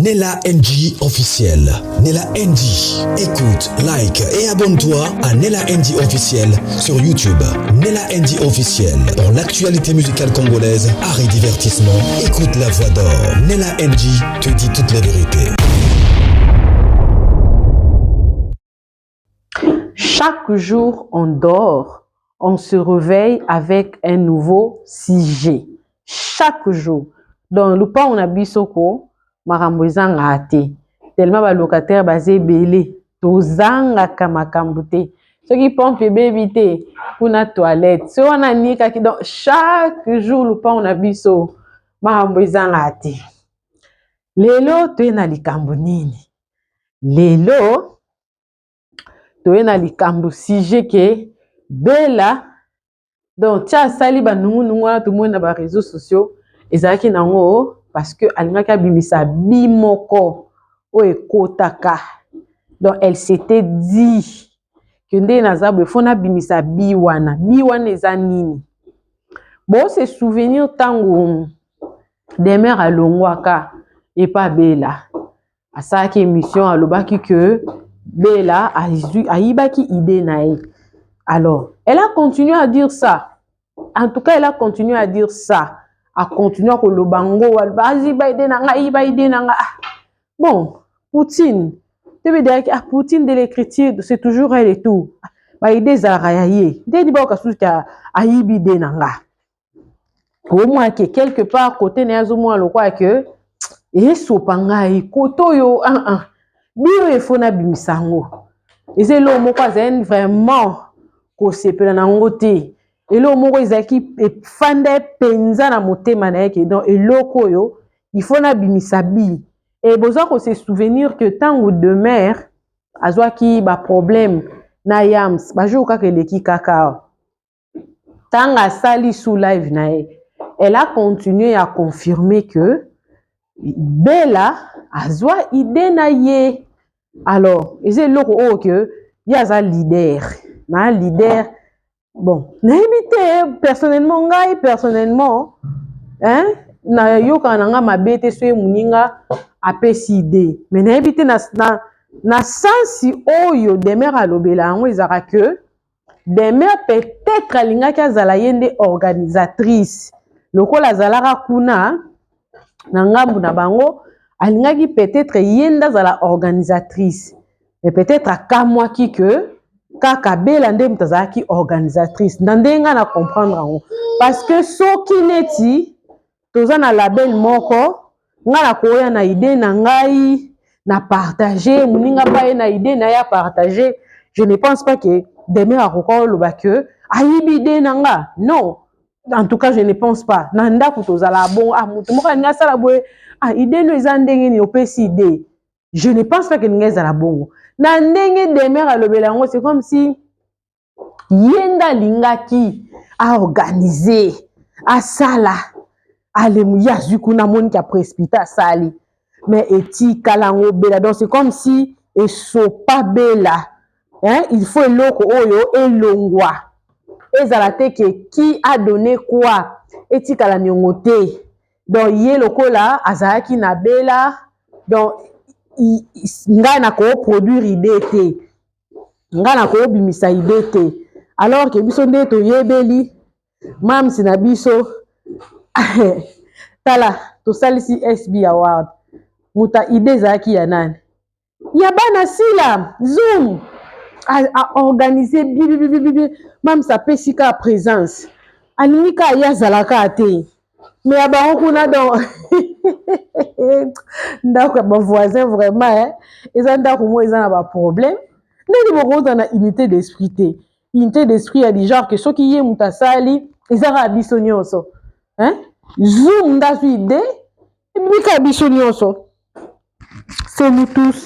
Nella NG officiel. Nella NG. Écoute, like et abonne-toi à Nella NG officiel sur YouTube. Nella NG officiel. Pour l'actualité musicale congolaise, art et divertissement, écoute la voix d'or. Nella NG te dit toutes les vérités. Chaque jour, on dort, on se réveille avec un nouveau sujet. Chaque jour. Donc, lupango na biso ko makambo ezangaka te. Tellement ba locataire baza ebele, tozangaka makambo te. Soki pompe ebebi te, kuna toilette. Soki wana anikaki, donc chaque jour lupango na biso makambo ezangaka te. Lelo toye na likambo nini? Lelo toye na likambo sujet ke Bella donc tia asali banungunungu wana tomoni na ba réseaux sociaux ezalaki nango parce que alingaki abimisa bi moko oyo ekotaka. Donc elle s'était dit que nde naza boye, faut nabimisa bi wana. Bi wana eza nini? Bo se souvenir ntango Demer alongwaka epa Bella, asalaki émission, alobaki que Bella ayibaki idée na ye. Alors elle a continué à dire ça, en tout cas elle a continué à dire ça, a continué koloba ngo aloba ayiba idée na nga, ayiba idée na nga. Ah, bon, Poutine tebedeyaki, ah, Poutine de l'écriture, c'est toujours elle et tout, ba idée ezalaka ya ye nde bayoka susu ayibi idée na nga. Omona ke quelque part côté na ye azomona lokola ke esopa ngai kote oyo ah, ah. Bino efo nabimisa yango, eza eloko moko azali vraiment kosepela na yango te. Eloko moko ezalaki efanda mpenza na motema na ye ke donc eloko oyo il faut nabimisa bi. E boza kose souvenir que ntango Demer azwaki baproblème na Yams, bajour kaka eleki kaka, ntango asali sous live na ye, elle a continué à confirmer que Bella azwa idée na ye. Alors eza eloko oyo ke ye aza leader na leader. Bon, nayebi te, personnellement, ngai personnellement, hein, nayokaka na nga mabe te so ye moninga apesi idée, mais nayebi te na sansi oyo Demer alobela yango ezalaka ke Demer peut-être alingaki azala ye nde organisatrice lokola azalaka kuna na ngambu na bango, alingaki peut-être ye nde azala organisatrice, mais peut-être akamwaki ke kaka Bela nde moto azalaki organisatrice. Na ndenge ngai na comprendre yango, parce que soki neti toza na label moko, ngai nakoya na idée na ngai na partage, moninga mpa ye na idée na ye apartage, je ne pense pas que Demer akoka oloba ke ayibi idée na nga. Non, en tout cas je ne pense pas. Na ndako tozala bon, ah, moto moko alingi asala boye, ah, idée no eza ndenge nini, opesi idée, je ne pense pas ke ndenge ezala bongo. Na ndenge Demer alobela yango, c'est comme si ye nde alingaki aorganize, asala alemu, ye azwi kuna amoniki aprécipité asali, mais etikala yango Bela. Donc c'est comme si esopa Bela, hein? Il faut eloko oyo elongwa, ezala te ke qui a donné quoi, etikala niongo te. Donc ye lokola azalaki na Bela, donc ngai nakoproduire idée te, ngai nakobimisa idée te, alors ke biso nde toyebeli mamsi na biso. Tala, tosalisi SB Award, moto idée ezalaki ya nani? Ya bana Sila. Zoom aorganize bibibibibi, mamsi apesi kaka présence, alingi kaka ye azalaka te, mais ya bango kuna. Donc ndako ya bavoisin vraiment, eh, eza ndako moko eza na baproblème. Ndenge bokozala na unité d'esprit te, unité d'esprit ya du genre ke soki ye moto asali, eza kaka biso nyonso, hein? Zoom nde azwi idée, ebimi kaka biso nyonso, c'est nous tous,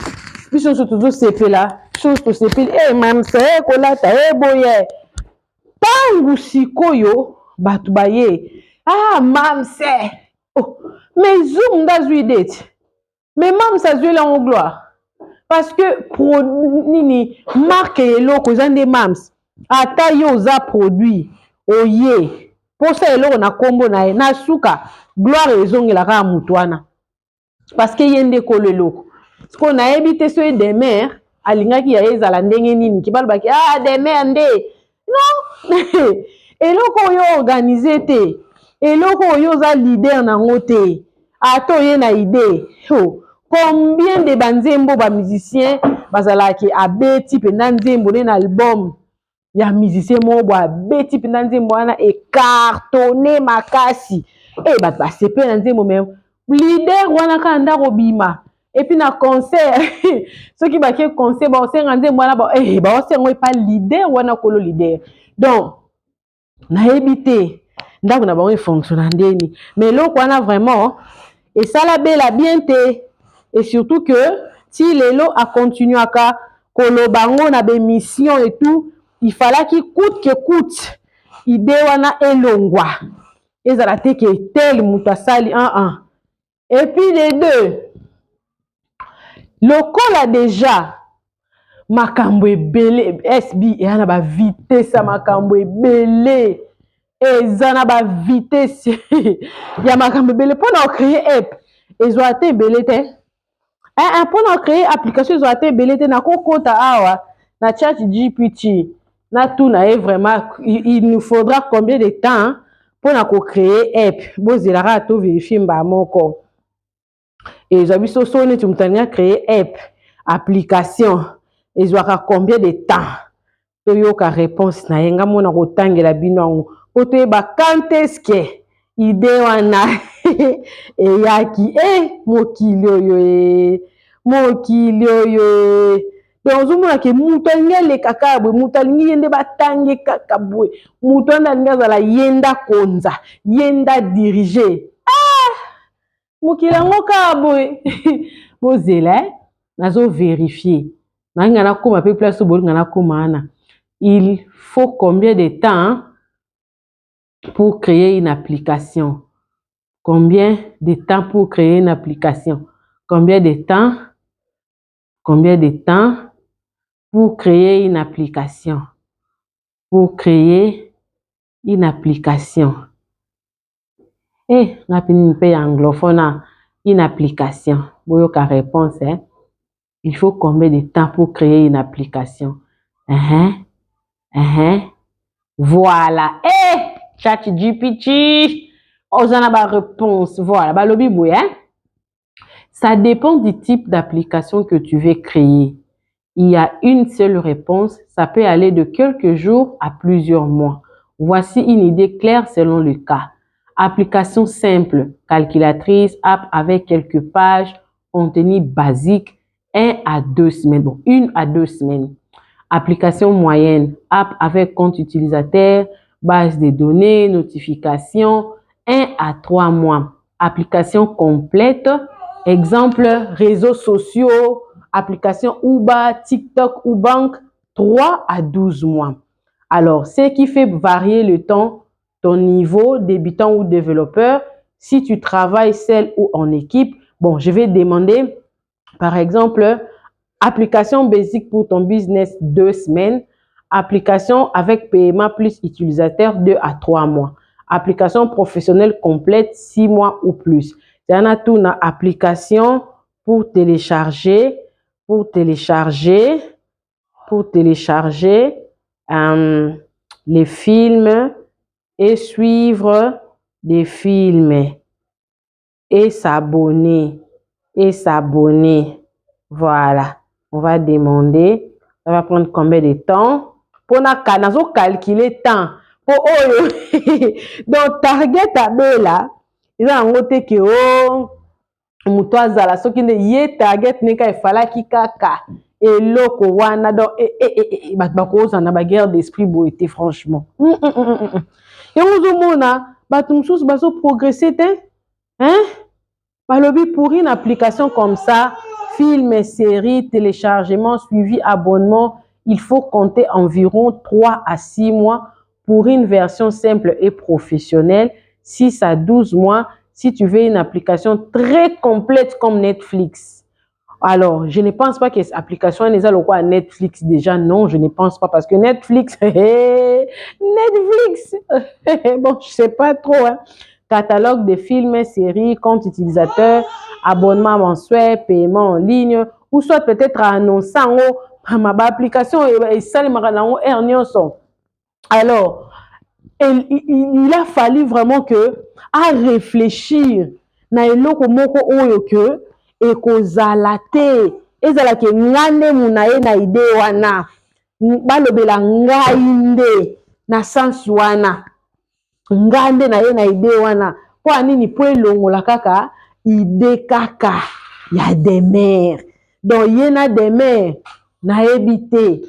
biso nyonso tozosepela, biso nyonso tosepeli. E mamsa e kolata e boye, ntango sikoyo bato baye, ah, mamse, oh, mais Zoom nde azwi idée ti, mais mamse azweli yango gloire, parce que pro nini, marque eloko eza nde mams. Ata yo oza produit, oye mposa eloko na nkombo na ye, na suka gloire ezongelaka ya motu wana. Parce que ye nde kolo eloko. Sikoyo nayebi te soki Demer alingaki ya ye ezala ndenge nini, ki balobaki ah Demer nde non. Eloko oyo organise te, eloko oyo oza leader nango te, ata oye na idée. Oh, combien de banzembo bamusicien bazalaki, abeti mpenza nzembo nde na album ya musicien moko boye, abeti mpenza nzembo wana, ecartonne makasi e bato basepe na nzembo, mais leader wana kaka ndako bima. Et puis na concert, soki bake concert, baosenga nzembo wana, baosenga epa leader wana, kolo leader. Donc nayebi te ndako na bango efonctionne ndeni, mais eloko wana vraiment esala Bela bien te. Et surtout que ti lelo akontinuaka koloba yango na bémission et tout. Il fallaki coûte que coûte idée wana elongwa, ezala te ke tel moto asali un un. Et puis les deux, lokola déjà makambo ebele, SB eya na bavitesse ya makambo ebele, eza na bavitesse ya makambo ebele. Mpona ocréer app ezwa te ebele te, mpona ocréer application ezwa te ebele te. Nakokota awa na Chat GPT, natuna ye vraiment: il nous faudra combien de temps mpona kocréer app? Bozela kaka, tovérifie mbala moko. Ezwa biso so neti moto alingi acréer app, application, ezwaka combien de temps? Toyoka réponse na ye. Nga mona kotangela bino yango po toyeba quand est-ce que idée wana eyaki. E mokili oyo, e mokili oyo e. Donc ozomona ke moto alingi aleka kaka boye, moto alingi ye nde batange kaka boye, moto wana alingi azala ye nde akonza, ye nde adirige. Ah, mokili yango kaka boye. Bozela, nazoverifie, nalinga nakóma mpe place oyo bolinga nakóma wana. Il faut combien de temps pour créer une application? Combien de temps pour créer une application? Combien de temps? Combien de temps pour créer une application? Pour créer une application. Eh, nga mpe nini mpe ya anglophone, une application. Boyoka réponse, hein? Il faut combien de temps pour créer une application? Voilà. Eh, Chat GPT, oza na ba réponse. Voilà, balobi boye, hein? Ça dépend du type d'application que tu veux créer. Il y a une seule réponse, ça peut aller de quelques jours à plusieurs mois. Voici une idée claire selon le cas. Application simple, calculatrice, app avec quelques pages, contenu basique, 1 à 2 semaines. Bon, 1 à 2 semaines. Application moyenne, app avec compte utilisateur, base de données, notification, 1 à 3 mois. Application complète, exemple, réseaux sociaux, application Uber, TikTok ou banque, 3 à 12 mois. Alors, ce qui fait varier le temps, ton niveau, débutant ou développeur, si tu travailles seul ou en équipe. Bon, je vais demander, par exemple, application basique pour ton business, 2 semaines, application avec paiement plus utilisateur, 2 à 3 mois, application professionnelle complète, 6 mois ou plus. C'est un atout application pour télécharger, pour télécharger, pour télécharger les films et suivre des films et s'abonner et s'abonner. Voilà, on va demander, ça va prendre combien de temps? Mpona nazocalcule temps mpo oyo. Donc target abela eza yango te ke o moto azala soki nde ye target ndenge efalaki kaka eloko wana. Donc bato bakozala na baguerre d'esprit boye te, franchement. Yango ozomona bato mosusu bazoprogresse te, hein? Balobi pour une application comme ça, film, série, téléchargement, suivi, abonnement, il faut compter environ 3 à 6 mois pour une version simple et professionnelle, 6 à 12 mois si tu veux une application très complète comme Netflix. Alors, je ne pense pas que cette application est quoi Netflix déjà. Non, je ne pense pas parce que Netflix, Netflix, bon, je sais pas trop, hein. Catalogue de films, séries, compte utilisateur, abonnement mensuel, paiement en ligne, ou soit peut-être annonce yango baapplication esalemaka nango heure nyonso. Alors il a fallu vraiment que à réfléchir na eloko moko oyo ke ekozala te, ezalaki nga nde muna ye na idée wana, balobela ngai nde na sens wana, nga nde na ye na idée wana. Mpo ya nini? Mpo elongola kaka idée kaka ya Demer. Donc ye na Demer, nayebi te.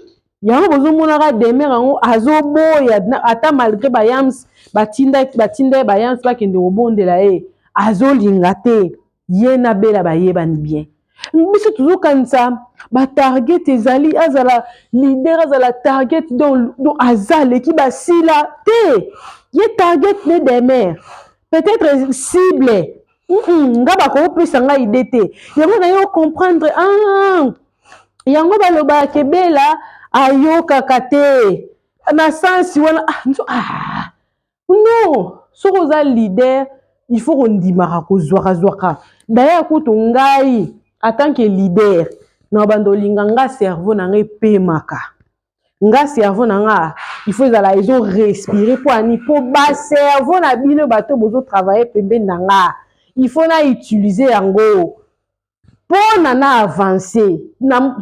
Yango bozomonaka Demer yango azoboya, ata malgré bayams batinda, batinda ye bayams bakende kobondela ye, azolinga te. Ye na Bela bayebani bien. Biso tozokanisa batarget ezali azala leader, azala target. Donc aza aleki basila te. Ye target ne Demer, peut-être cible nga bakopesa ngai idée te. Yango na ye comprendre. Ah, yango balobaka ebela ayokaka te na sansi wana. Ah, ah, non, soki oza leader, il faut kondimaka kozwaka-zwaka. D'ailleurs kutu ngai en tant que leader, na bando olinga nga cerveau na ngai epemaka, nga cerveau na nga il faut ezala ezorespirer. Mpo ani? Mpo bacerveau na bino, bato bozotravailler pembeni na nga, il faut na utiliser yango mpona na avance. Na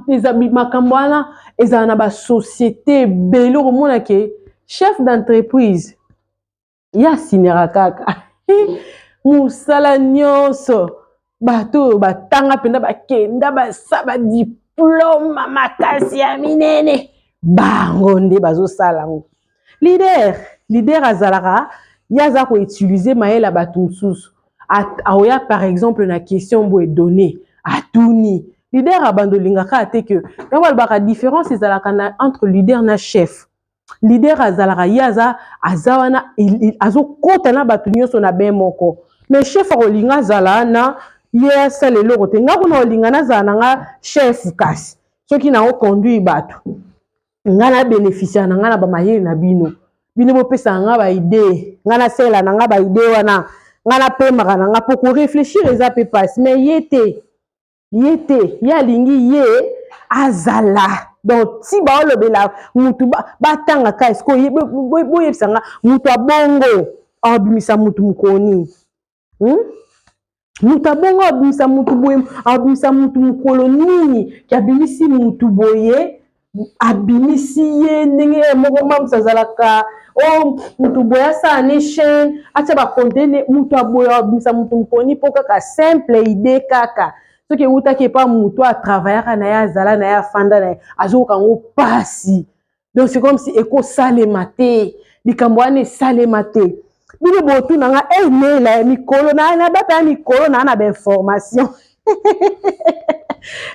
makambo wana ezala na basociété ebele, okomona ke chef d'entreprise ye asignaka kaka mosala nyonso. Bato oyo batanga mpenza, bakenda basa badiplôme makasi ya minene, bango nde bazosala yango. Leader azalaka, ye aza koutiliser mayele ya bato mosusu. Aoya par exemple na question boye donné, atuni leader. Abanda olingaka te ke yango balobaka différence ezalaka na entre leader na chef. Leader azalaka, ye aza wana, azokɔta na bato nyonso na be moko, mais chef akolinga azala na ye, asala eloko te. Nga kuna olinga nazala na nga chef, kasi soki naoconduire bato, nga na bénéficiaire na nga na bamayele na bino. Bino bopesaka nga baidée, nga nasalela na nga baidée wana, nga napemaka na nga, mpo koréfléchir eza mpe pasi. Mais ye te, ye te, ye alingi ye azala. Donc ti baolobela mutu batangaka, eske boyebisa nga mutu abongo abimisa mutu mokoni, Mutu abongo abimisa mutu boye, abimisa mutu mokolo nini? Ke abimisi mutu boye, abimisi ye ndenge ye moko mamusu azalaka o mutu boye, asala ne chaîne, atia bacontenu. Mutu aboye abimisa mutu mokoni mpo kaka simple idée kaka soki ewutaki epa mutu atravaillaka na ye, azala na ye, afanda na ye, azokoka yango pasi. Donc c'est comme si ekosalema te, likambo wana esalema te. Bino botuna nga emela ya mikolo na bata ya mikolo na bainformation,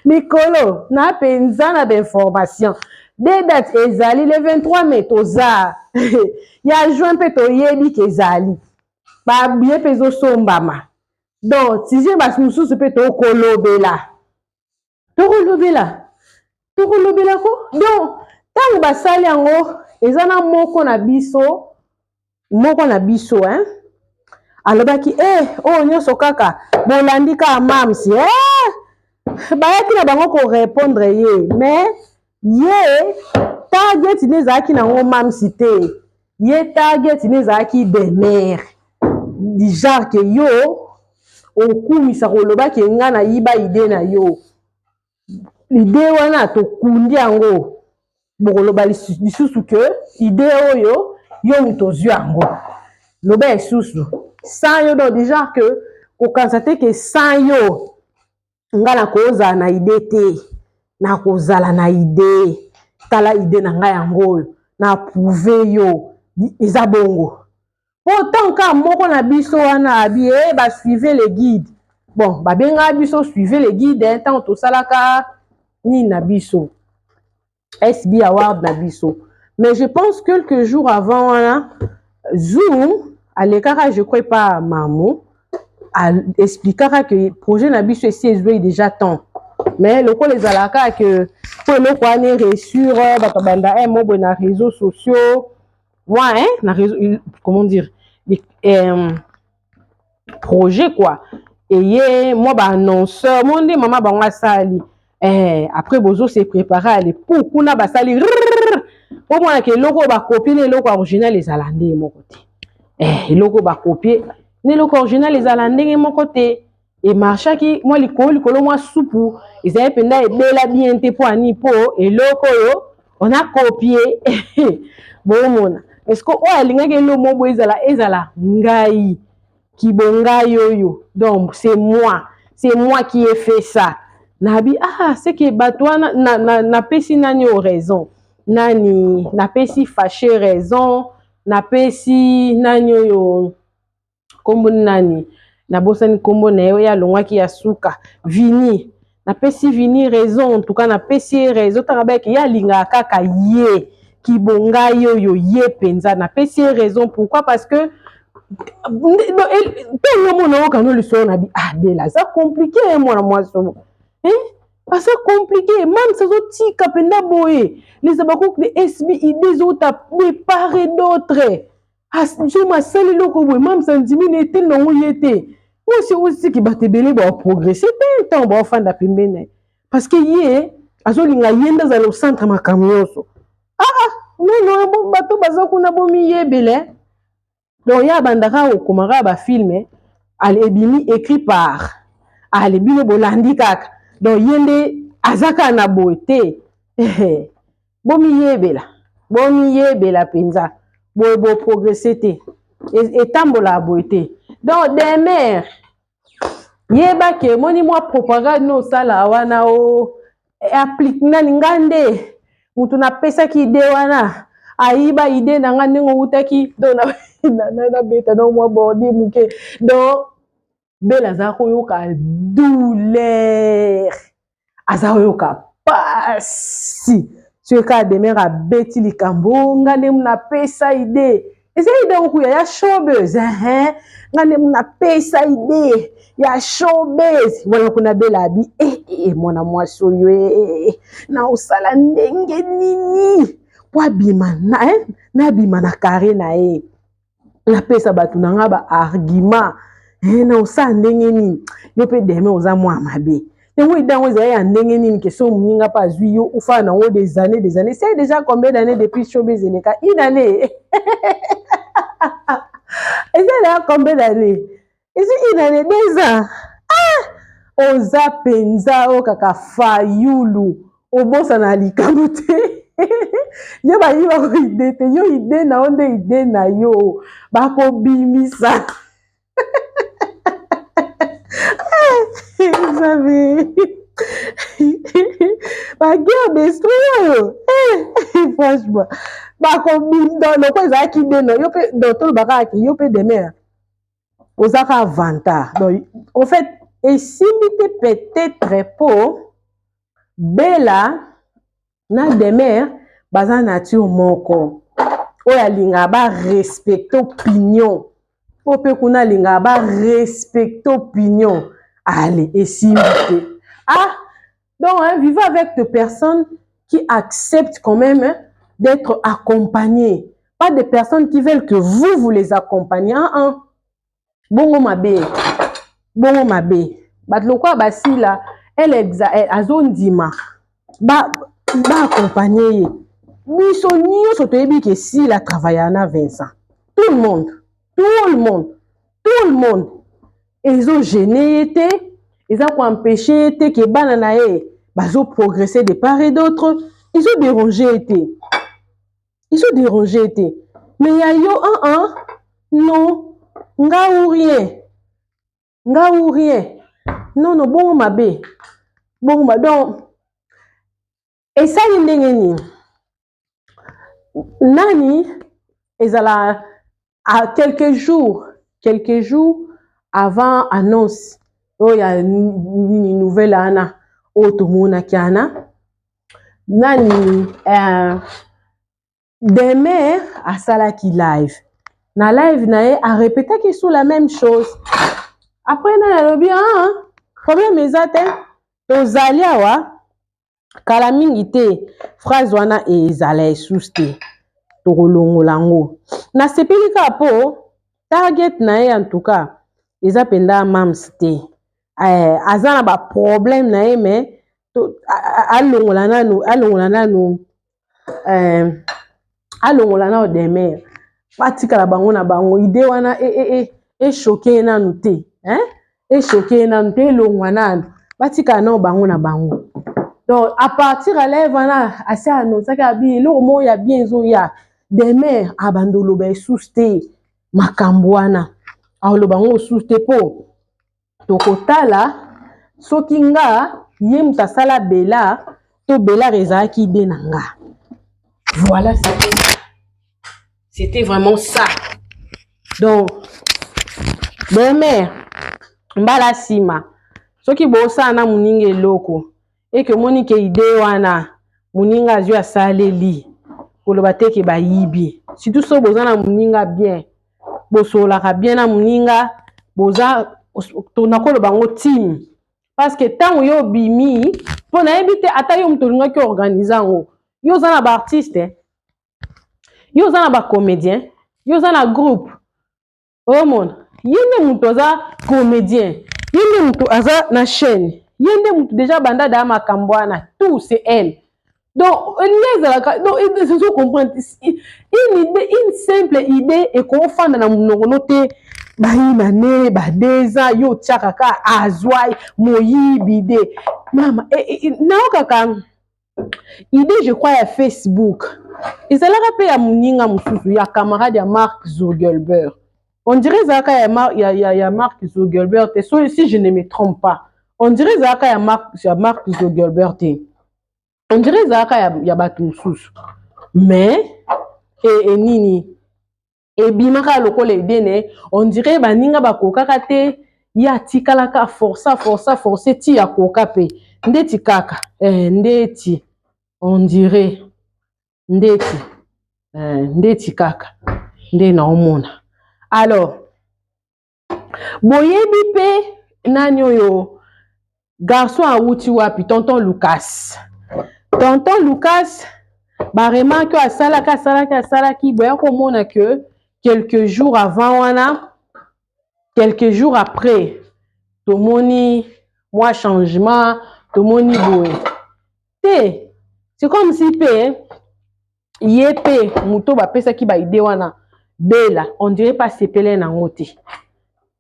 mikolo na mpenza na bainformation de date ezali le 23 mai, toza ya juin mpe toyebi ke ezali babillet mpe ezosombama. Donc tizie bato mosusu mpe tokolobela ko. Donc ntango basali yango, eza na moko na biso, moko na biso, hein? Alobaki e oyo nyonso kaka bolandi kaka mamsi, eh! Bayaki na bango korépondre ye, mais ye target ne ezalaki nango mamsi te, ye target ne ezalaki Demer, du genre ke yo okumisa kolobaki nga nayiba idée na yo. Idée wana tokundi yango, bokoloba lisusu ke idée oyo yo moto ozwi yango, loba lisusu sans yo. Donc déjà ke kokanisa te ke sans yo nga nakozala na idée te, nakozala na idée. Tala idée na ngai yango oyo na prouver yo eza bongo. Pourtant ka moko na biso wana abi e basuivez le guide. Bon, babengaka biso suivez le guide ntango tosalaka nini na biso, SB Award na biso. Mais je pense quelques jours avant wana, Zoom alekaka, je crois pas mamo expliquaka que projet na biso esi ezwei déjà temps, mais lokola ezalaka ke mpo eloko wana eréussir, bato banda mo boye na réseaux sociaux, moi, hein, na réseau, comment dire, Projet quoi, eye mwa baannonceur mo nde mama bango asali. Après bozo se préparer, ale pu kuna basali omonaka eloko oyo bakopie na eloko original ezala ndenge moko te. Eloko oyo bakopie na eloko original ezala ndenge moko te. Emarchaki mwa likolo likolo, mwa supu ezali mpenza ebela bien te. Mpo ani? Mpo eloko oyo on a copié, bomona. Est-ce que oyo alingaki eloko moko boye ezala ngai kibongai oyo? Donc c'est moi, c'est moi qui ai fait ça. Nabi ah, c'est que bato wana napesi nani oyo raison, nani napesi Fâché raison, napesi nani oyo nkombo nani, nabosani nkombo na ye, oyo alongwaki ya suka, Vini. Napesi Vini raison, en tout cas napesi ye raison. Ntanga bayeke ye alingaka kaka ye kibongai oyo ye mpenza, napesi ye raison. Pourquoi? Parce que ntango omona okano lisolo na bi, ah, Bela aza compliqué, ye mwana mwasi aza compliqué. Mams azotika mpenza boye les abakoki de SB, idée ezota de part et d'autre. Zoma asali eloko boye, Mams andimi na ete nango ye te. Mwasi osiki bato ebele baprogresse te ntango baofanda pembeni na ye, parce que ye azolinga ye nde azala au centre makambo nyonso. Ah non non, bato baza kuna bomiyebele. Donc ye abandaka kokomaka bafilm, ale ebimi écrit par, ale bino bolandi kaka. Donc ye nde aza kaka na boye te. Bomiyebela, bomiyebela mpenza boye, boprogresse te, etambolaka boye te. Donc Demer, yebaki emoni mwa propagande no osala wana, o applique nani. Nga nde mutu napesaki idée wana, ayiba idée na nga ndenge owutaki. Donc nabeta donc mwa bordi moke. Donc Bela aza koyoka douleur, aza koyoka pasi soki kaka Demer abeti likambo: "Nga nde napesa idée." Eza idée okuya ya showbiz. Nga nde napesa idée ya showbiz wana. Kuna Bela abi mwana mwasi oyo na osala ndenge nini po abima na, nabima na carré na ye, napesa bato na nga baargument, na osala ndenge nini? Yo mpe Deme oza mwa mabe. Yango idée yango ezali ya ndenge nini ke so moninga mpe azwi yo, ofala nango des années, des années? C'est déjà combien d'années depuis showbiz eleka? Une année eza déjà combien d'années? Ezi une année, 2 ans. Ah, oza mpenza oyo kaka Fayulu, obosana likambo te. Yo bayibako idée te, yo idée na yo nde idée na yo bakobimisa. Nzambe, baguerre d'esprit oyo, franchement, bakobimisa loko ezalaki idée na yo mpe. Donc tolobaka kaka yo mpe Demer oza kaka vantard. Donc en fait esimbi te, peut-être po Bela na Demer baza nature moko, oyo alingaka barespecte opinion, oyo mpe kuna alingaka barespecte opinion. Ale esimbi te. Ah, donc hein, vivez avec des personnes qui acceptent quand même, hein, d'être accompagnées, pas des personnes qui veulent que vous vous les accompagnez. Ah, ah. Bongo mabe, bongo mabe. Bato lokola basila, elle azondima baaccompagne ye. Biso nyonso toyebi ke Sila travailla na Vincent. Tout le monde, tout le monde, tout le monde. Ezogêner ye te, eza koempêche ye te ke bana na ye bazoprogresse de part et d'autre. Ezodérange ye te, ezodérange ye te. Mais ya yo, un un non, nga ou rien, nga ou rien, non non. Bongo mabe, bongo mabe. Donc esali ndenge nini? Nani ezala à quelques jours avant annonce oyo ya nini, nouvelle wana oyo tomonaki wana, nani, Demer asalaki live. Na live na ye arépétaki sur la même chose. Après nani alobi: "Ah, problème eza te, tozali awa kala mingi te, phrase wana ezala esusu te, tokolongola yango." Nasepeli kaka mpo target na ye, en tout cas. Eza mpenza mams te, aza na baproblème na ye, mais alongola nanu, alongola nanu, alongola nanu Demer, batikala bango na bango. Idée wana echoquer ye nanu te, hein? Echoquer ye nanu te, elongwa nanu, batikala nano bango na bango. Donc à partir ya live wana, asi annonçaki abi eloko moko ya bien ezoya. Demer abanda oloba esusu te makambo wana, aloba yango osusu te, mpo tokotala soki nga ye moto asala Bela to Belar ezalaki idée na nga. Voilà, c'était vraiment ça. Donc Demer, mbala nsima soki bosala na moninga eloko, eke omoni ke idée wana moninga azwi, asaleli, koloba te ke bayibi. Surtout soki boza na moninga bien, bosololaka bien na moninga, boza, nakoloba yango, team, parce que ntango yo obimi, mpo nayebi te ata yo moto olingaki organiser yango, yo oza na baartiste, yo oza na bacomédien, yo oza na groupe. Omona ye nde moto aza comédien, ye nde moto aza na chaîne, ye nde moto déjà banda daya makambo wana, tout c'est elle. Donc elingi ezalaka, donc ezo comprendre une idée, une simple idée ekofanda na monoko no te. Bayina ne ba 2 ans, yo otiaka kaka azwa moyibi de mama. Nayokaka idée, je crois, ya Facebook ezalaka mpe ya moninga mosusu, ya camarade ya Mark Zuckerberg. On dirait ezalaka ya Mark Zuckerberg te, so, si je ne me trompe pas. On dirait ezalaka ya Mark Zuckerberg te, on dirait ezalaka ya bato mosusu, mais nini ebimaka lokola idée. On dirait baninga bakokaka te, ye atikalaka force, force, force ti akoka mpe ndeti kaka ndeti, on dirait ndeti kaka nde naomona. Alors boyebi mpe nani oyo garçon awuti wapi? Tonton Lucas. Tonton Lucas, baremarque oyo asalaki, asalaki, asalaki, boya komona ke quelques jours avant wana, quelques jours après, tomoni mwa changement, tomoni boye te. C'est comme si mpe ye mpe moto bapesaki baidée wana, Bela, on dirait pas sepele nango te.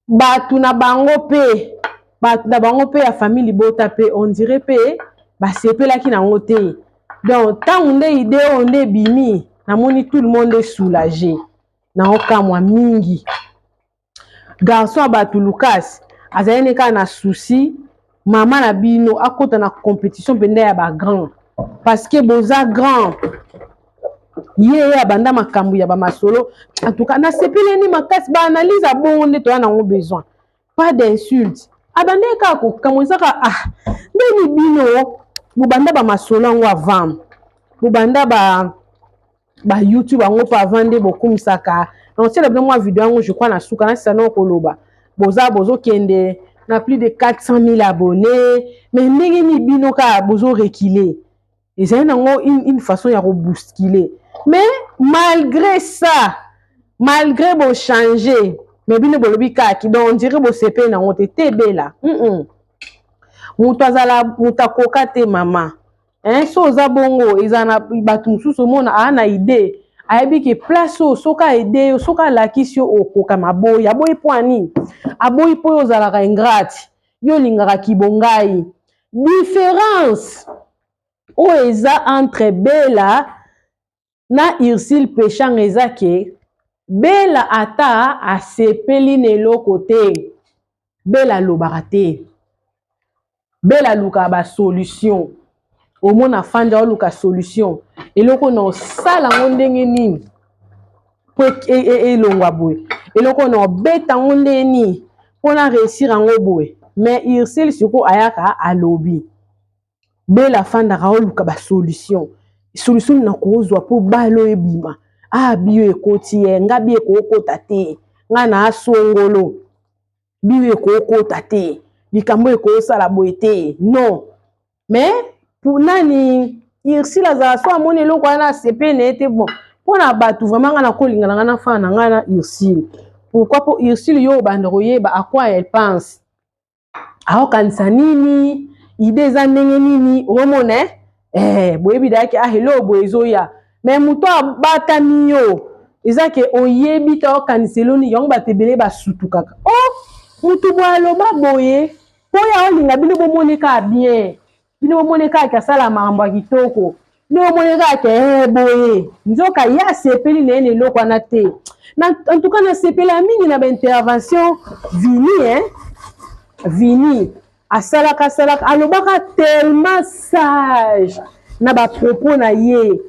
Bato na bango mpe, bato na bango mpe ya famille libota mpe, on dirait mpe basepelaki nango te. Donc ntango nde idée oyo nde ebimi, namoni tout le monde est soulagé. Naokamwa mingi, garçon ya bato Lucas azali ne kaka na souci mama na bino akota na compétition mpenza ya bagrand, parce que boza grand. Ye abanda makambo ya bamasolo. En tout cas nasepeleni makasi, baanalyse abongo nde toya nango besoin, pas d'insulte. Abandaki kaka kokamwa, ezaka ah, ndeni bino bobanda bamasolo yango avant, bobanda ba YouTube yango mpo avant nde bokumisaka. Naotiela bino mwa video yango, je crois, na suka nasisa na koloba. Boza bozokende na plus de 400 000 abonnés, mais ndenge nini bino kaka bozoreculer? Ezali nango une façon ya kobousculer, mais malgré ça, malgré bochange, mais bino bolobi kaki. Donc on dirait bosepeli nango te te. Bela, Moto azala moto akoka te, mama, hein? So oza bongo, eza na bato mosusu omona aa na idée, ayebi ke place oyo soki aide yo, soki alakisi yo, okoka maboyi. Aboyi mpo anini? Aboyi mpo oyo ozalaka ingrate, yo olingaka kibongai. Différence oyo eza entre Bela na Ursule Peshanga eza ke Bela ata asepeli na eloko te, Bela alobaka te. Bela alukaka basolution. Omona afandi, aoluka solution, eloko na osala yango ndenge nini po elongwa boye, eloko na obeta yango ndenge nini mpona réussir yango boye. Mais Ursule sikoyo ayaka alobi. Bela afandaka, aoluka basolution, solution na kozwa mpo bala oyo ebima. Ah, biyo ekoti ye nga, bi ekokota te, nga na asongolo, biyo ekokota te, likambo ekosala boye te, non. Mais pour nani Ursule azala so amoni eloko wana, asepeli na ye te. Bon, mpona bato vraiment, nga nakolinga na nga na fana na ngai na Ursule. Pourquoi? Mpo Ursule, yo obanda koyeba à quoi elle pense, aokanisa nini, idée eza ndenge nini. Omona boyebi dayaki, ah, eloko boye ezoya, mais moto abatami yo, eza ke oyebi te aokanisa eloni yango. Bato ebele basutukaka o oh, motu boye aloba boye mpo ya olinga bino bomoni kaka bien, bino bomoni kaka asala makambo ya kitoko, bino bomoni kaka ke boye, nzoka ye asepeli na ye na eloko wana te. En tout cas, nasepela mingi na baintervention Vini, hein? Vini asalaka asalaka, alobaka tellement sage na bapropos na ye.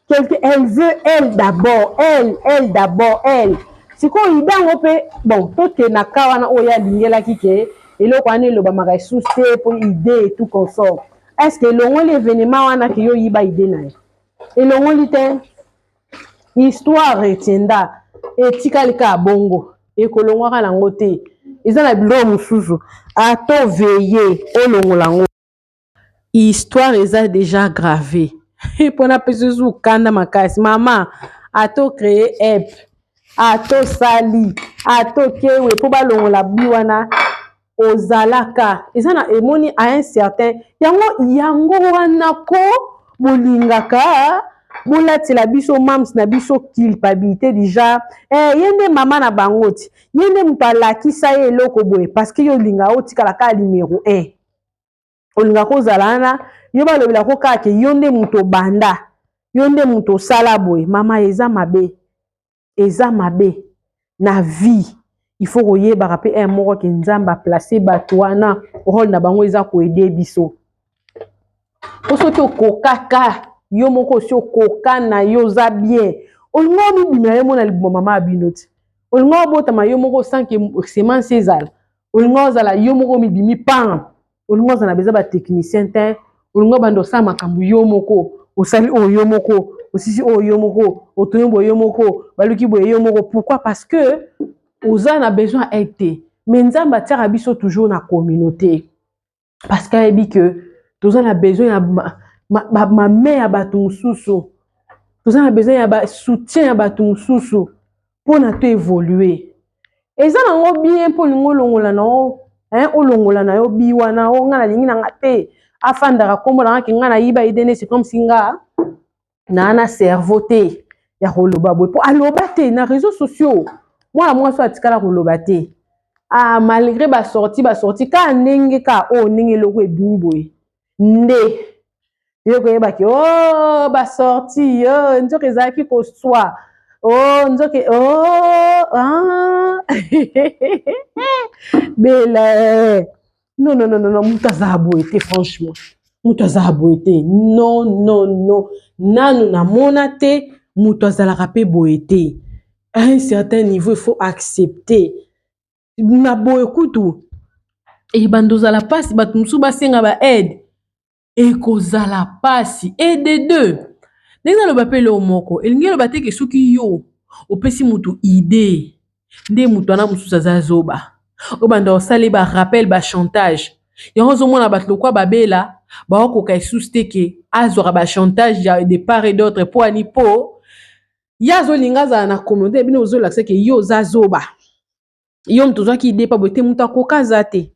Quelque elle veut, elle d'abord, elle, elle d'abord, elle. Sikoyo idée yango mpe, bon, tokenda ka wana oyo alingelaki ke eloko wana elobamaka lisusu te mpo idée et tout consort. Est ce que elongoli événement wana ke yo oyiba idée na ye? Elongoli te. Histoire retiendra, etikali kaka bongo, ekolongwaka nango te. Eza na biloko mosusu ata oveye olongola yango, histoire eza déjà grave. Mpona apesa susu kanda makasi, mama, ata ocréer app, ata osali, ata okewe mpo balongola bi wana ozalaka, eza na emoni à un certain yango yango wana ko bolingaka bolatela biso mams na biso culpabilité déjà. Ye nde mama na bango ti, ye nde moto alakisa ye eloko boye, parce que yo olinga otikala kaka numéro 1, olingaka ozala wana, yo balobelako kaka ke yo nde moto obanda, yo nde moto osala boye. Mama, eza mabe, eza mabe. Na vie, il faut koyebaka mpe un moko ke Nzambe aplace bato wana, rôle na bango eza koaider biso. Po soki okokaka yo moko, osi okoka na yo, oza bien, olinga omibimela yo mona libuma mama ya bino ti, olinga obotama yo moko sans que semence ezala, olinga ozala yo moko omibimi pan, olinga ozala beza batechnicien te, olinga obanda osala makambo yo moko, osali oyo yo moko, osisi oyo yo moko, otoyi boye yo moko, baluki boye yo moko. Pourquoi? Parce que oza na besoin ya aide te. Mais Nzambe atiaka biso toujours na communauté parce que ayebi ke toza na besoin ya mame ya bato mosusu, toza na besoin ya basoutien ya bato mosusu mpona to évoluer. Eza nango bien mpo olingi olongola na yo, olongola na yo bi wana o nga nalingi nanga te afandaka nkombo nanga ke nga nayiba idée ne. C'est comme si nga naa na cerveau te ya koloba boye, mpo aloba te na réseaux sociaux. Mwana mwasi oyo atikala koloba te. Ah, malgré basorti basorti kaka ndenge kaka oyo, ndenge eloko ebimi boye nde yo koyebaki o oh, basorti oh, nzoka ezalaki koswa o oh, nzoka oh, ah. Bela, non, non, non, non, moto azala boye te. Franchement, moto azala boye te. Non, non, non, nanu namona te moto azalaka mpe boye te. À un certain niveau, il faut accepter na boye kutu ebanda ozala mpasi, bato mosusu basenga baaide, ekozala mpasi. E de deux, ndenge naloba mpe eloko moko, elingi eloba te ke soki yo opesi motu idée nde moto wana mosusu aza zoba, obanda osala ye barappel, bachantage. Yango ozomona bato lokwa babela baokoka lisusu te ke azwaka bachantage ya de part et d'autre. Mpo ani? Mpo ye azolinga azala na communauté, bino ozolakisa ke yo oza zoba, yo moto ozwaki idée pa boye te. Moto akoka aza te.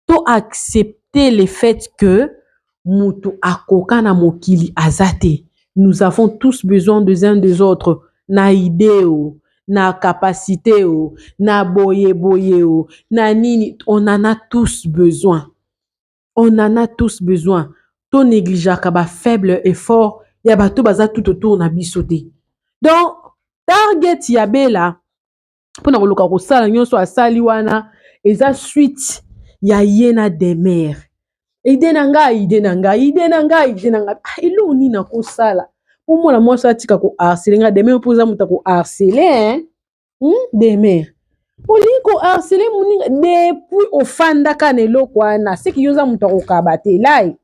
To accepter le fait que moto akoka na mokili aza te. Nous avons tous besoin des uns des autres, na idée o, na capacité o, na boye boye o, na nini, on en a tous besoin, on en a tous besoin. To négligeaka bafaible effort ya bato baza tout autour na biso te. Donc target ya Bela mpona koluka kosala nyonso asali wana eza suite ya ye na Demer. Idée na ngai, idée na ngai, idée na ngai, idée na ngai. Ah, eloko nini nakosala mpo mwana mwasi atika koharceler ngai? Demer, mpo oza moto akoharceler, Demer, olingi koharceler moninga depuis ofandaka na eloko wana, seki yo oza moto akokaba te lai,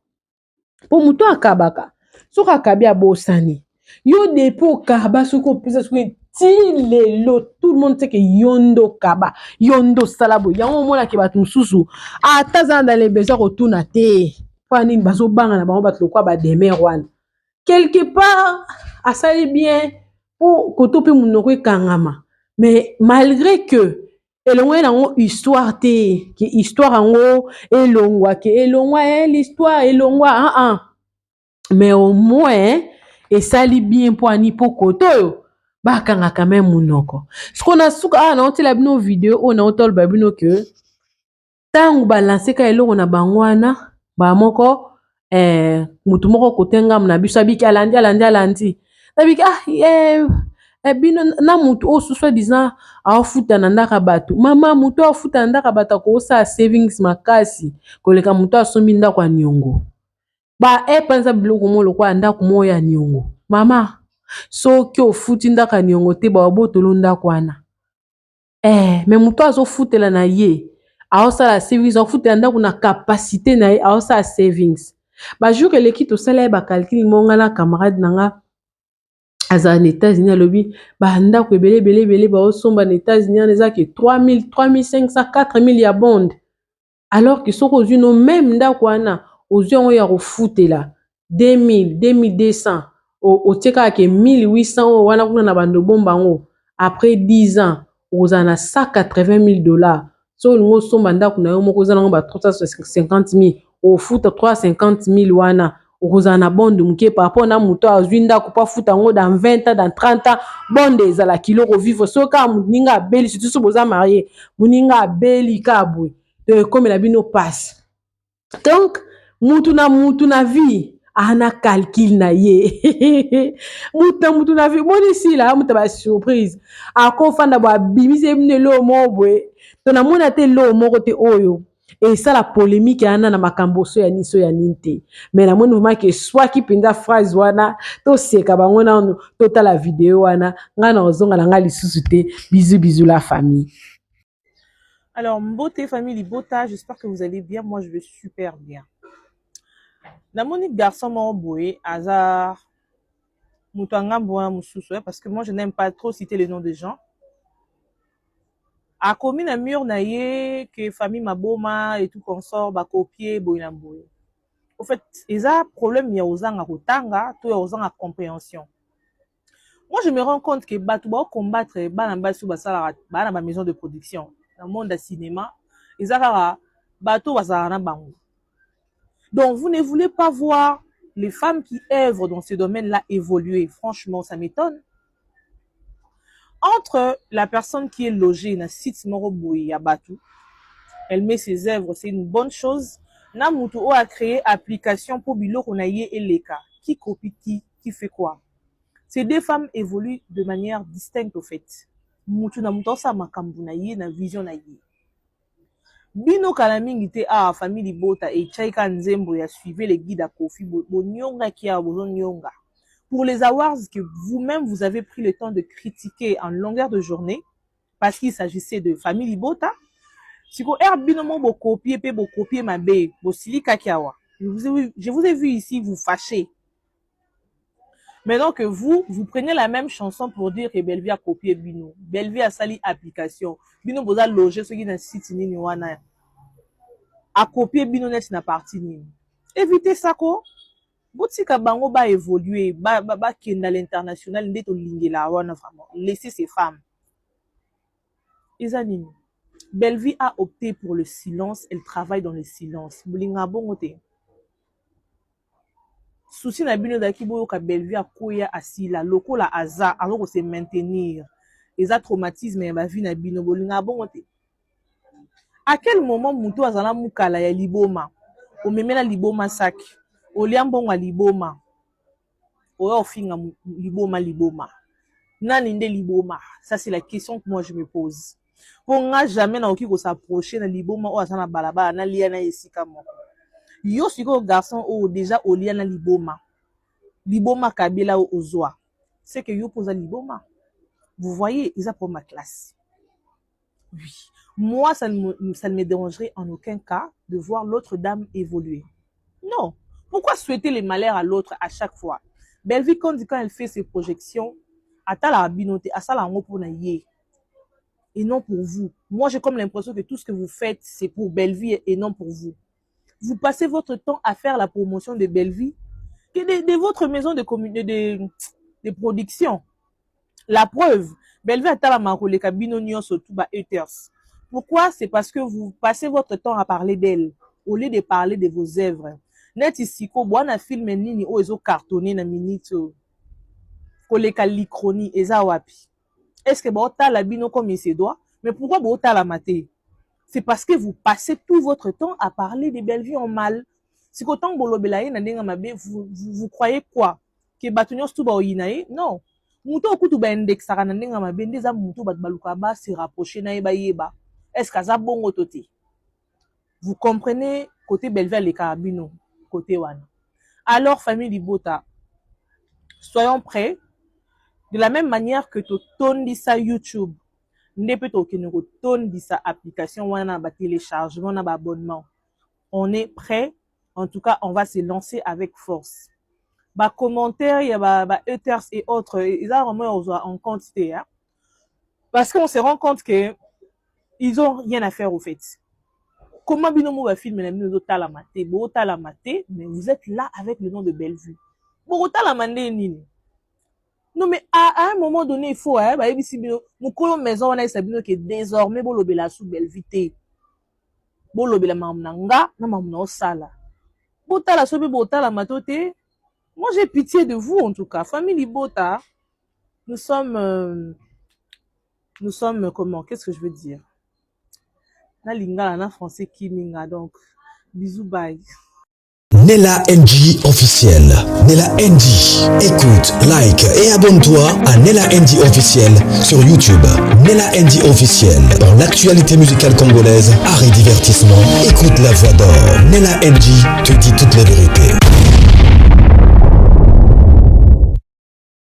mpo moto akabaka, soki akabi abosani yo. Depuis okaba, soki opesa, soki ti lelo, tout le monde sait que yo nde okaba, yo nde osala boye. Yango omonaki bato mosusu ata aza na dans le besoin kotuna te mpo nini bazobanga na bango. Bato lokwa bademer wana, quelque part asali bien mpo koto mpe monoko ekangama. Mais malgré que elongwe nango histoire te, ke histoire yango elongwa, ke elongwa l'histoire elongwa, ah ah, mais au moins esali bien. Mpo ani mpo kote oyo bakangaka me monoko. Sikoyo na suka awa, naotela bino video oyo, naotoloba bino ke ntango balanseka eloko na bango wana, bamoko mutu moko kote ngambo na biso abiki, alandi, alandi, alandi, abiki, ah bino na mutu oyo soi disant aofuta na ndako ya bato. Mama, mutu aofuta na ndako ya bato akosala savings makasi koleka mutu asombi ndako ya niongo. Ba epanza biloko moko lokola ndako moko ya niongo. Mama, soki ofuti ndako ya niongo te, babotolo ndako wana. Mais moto azofutela na ye, aosala savings, aofutela ndako na capacité na ye, aosala savings. Bajour eleki, tosala ye bacalcul mo nga na camarade na nga azala na États-Unis. Alobi bandako ebele ebele ebele baosomba na États-Unis wana eza ke 3000, 3500, 4000 ya bond, alors que soki ozwi no même ndako wana, ozwi yango ya kofutela 2000, 2200, otie kaka ke 1800 oyo wana kuna na bando, obomba yango, après 10 ans okozala na 180 000 $. Soki olingi osomba ndako na yo moko, eza nango ba 350 000, ofuta 350 000 wana, okozala na bond moke par rapport na moto azwi ndako mpo afuta yango dans 20 ans, dans 30 ans. Bond ezala kilo kovivre. Soki kaka moninga abeli, surtout soki boza marié, moninga abeli kaka boye, to ekomela bino pasi. Donc mutu na mutu na vie ana calcul na ye. Mutu na mutu na vie moni sila mutu basurprise, akofanda boye, abimisi bino eloko moko boye. To namona te eloko moko te oyo esala polémique wana na makambo so ya nini, so ya nini te. Mais namoni vraiment ke swaki mpenza phrase wana, toseka bango nanu, totala video wana. Ngai na kozonga na ngai lisusu te. Bisous, bisous la famille. Alors, Mbote famille Libota, j'espère que vous allez bien. Moi, je vais super bien. Namoni garçon moko boye, aza moto ya ngambo wana mosusu, parce que moi, je n'aime pas trop citer les noms des gens. Akomi na mur na ye ke famille maboma et tout consort bakopie boye na boye. Au fait, eza problème ya kozanga kotanga to ya kozanga compréhension. Moi, je me rends compte que bato baocombattre bana basi oyo basalaka baa na bamaison de production na monde ya cinéma, eza kaka bato bazalaka na bango. Donc vous ne voulez pas voir les femmes qui œuvrent dans ce domaine-là évoluer. Franchement, ça m'étonne. Entre la personne qui est logée na site moko boye ya bato, elle met ses œuvres, c'est une bonne chose, na mutu oyo a créé application mpo biloko na ye eleka, qui copie qui? Qui fait quoi? Ces deux femmes évoluent de manière distincte. Au fait, mutu na mutu aosala makambo na ye na vision na ye. Bino kala mingi te awa, famille Libota etiaki kaka nzembo ya "Suivez le guide" ya Kofi. Bonyongaki awa, bozonyonga pour les awards que vous-même vous avez pris le temps de critiquer en longueur de journée parce qu'il s'agissait de famille Libota. Siko ere bino mo bokopie mpe bokopie mabe, bosilikaki awa. Je vous ai vu ici vous fâcher. Maintenant que vous, vous prenez la même chanson pour dire que Bellevue a copié bino, Bellevue asali application, bino boza loger soki na site nini wana, a copié bino neti na partie nini? Évitez ça ko. Botika bango baévolue, bakenda à l'international nde tolingela wana. Vraiment, laissez ces femmes. Eza nini? Bellevue a opté pour le silence, elle travaille dans le silence. Bolinga bongo te. Souci na bino ezalaki boyoka Bellevue akwea, asila lokola aza aza kose maintenir. Eza traumatisme ya bavie na bino. Bolingaka bongo te. À quel moment moto azala mokala ya liboma, omemela liboma saki, olia mbongo ya liboma, oya ofinga liboma? Liboma nani nde liboma? Ça, c'est la question que moi je me pose. Mpo nga jamais nakoki kos'approcher na liboma oyo aza na balabala, nalia na ye esika moko. Yo sikoyo, garçon oyo, déjà olia na liboma, liboma kabela oyo ozwa, c'est que yo mpo oza liboma. Vous voyez, eza pour ma classe. Oui, moi, ça ne me dérangerait en aucun cas de voir l'autre dame évoluer. Non, pourquoi souhaiter les malheurs à l'autre à chaque fois? Bellevue, quand elle fait ses projections, atalaka bino te, asala yango mpona ye et non pour vous. Moi, j'ai comme l'impression que tout ce que vous faites, c'est pour Bellevue et non pour vous. Vous passez votre temps à faire la promotion de Bellevue que de votre maison de production. La preuve, Bellevue atalamaka koleka bino nyonso tu ba haters. Pourquoi? C'est parce que vous passez votre temps à parler d'elle au lieu de parler de vos œuvres. Neti siko bwana film nini oyo ezo cartonner na minute oyo koleka Licroni eza wapi? Est-ce que baotala bino comme il se doit? Mais pourquoi botalama te? C'est parce que vous passez tout votre temps à parler de Bellevue en mal. Siko ntango bolobela ye na ndenge mabe, vous croyez quoi? Ke bato nyonso tu baoyina ye? Non, moto oyo kutu baindexaka na ndenge mabe nde eza moto bato balukaka ba se rapprocher na ye, bayeba est ce que aza bongo to te. Vous comprenez? Côté Bellevue alekaka bino côté wana. Alors, famille libota, soyons prêts. De la même manière que totondisa YouTube, nde mpe tokende kotondisa application wana na batéléchargement, na baabonnement. On est prêt. En tout cas, on va se lancer avec force. Bacommentaire ya ba haters et autres eza vraiment ozwa en compte te, hein? Parce qu'on se rend compte que ils ont rien à faire au fait. Comment bino mo bafilme na bino ezotalama te, botalama te, mais vous êtes là avec le nom de Bellevue, bokotalama nde nini? Non, mais à un moment donné, il faut, hein, bayebisi bino mokolo maison wana yesa bino ke désormais bolobela su Bellevue te, bolobela makambo na nga na makambo na osala. Botala so mpe botalama to te. Moi, j'ai pitié de vous. En tout cas, famille libota, nous sommes comment, qu'est-ce que je veux dire na lingala, na français kiminga. Donc bisous, bye. Nella NG officiel. Nella NG. Écoute, like et abonne-toi à Nella NG officiel sur YouTube. Nella NG officiel. Dans l'actualité musicale congolaise, art et divertissement, écoute la voix d'or. Nella NG te dit toute la vérité.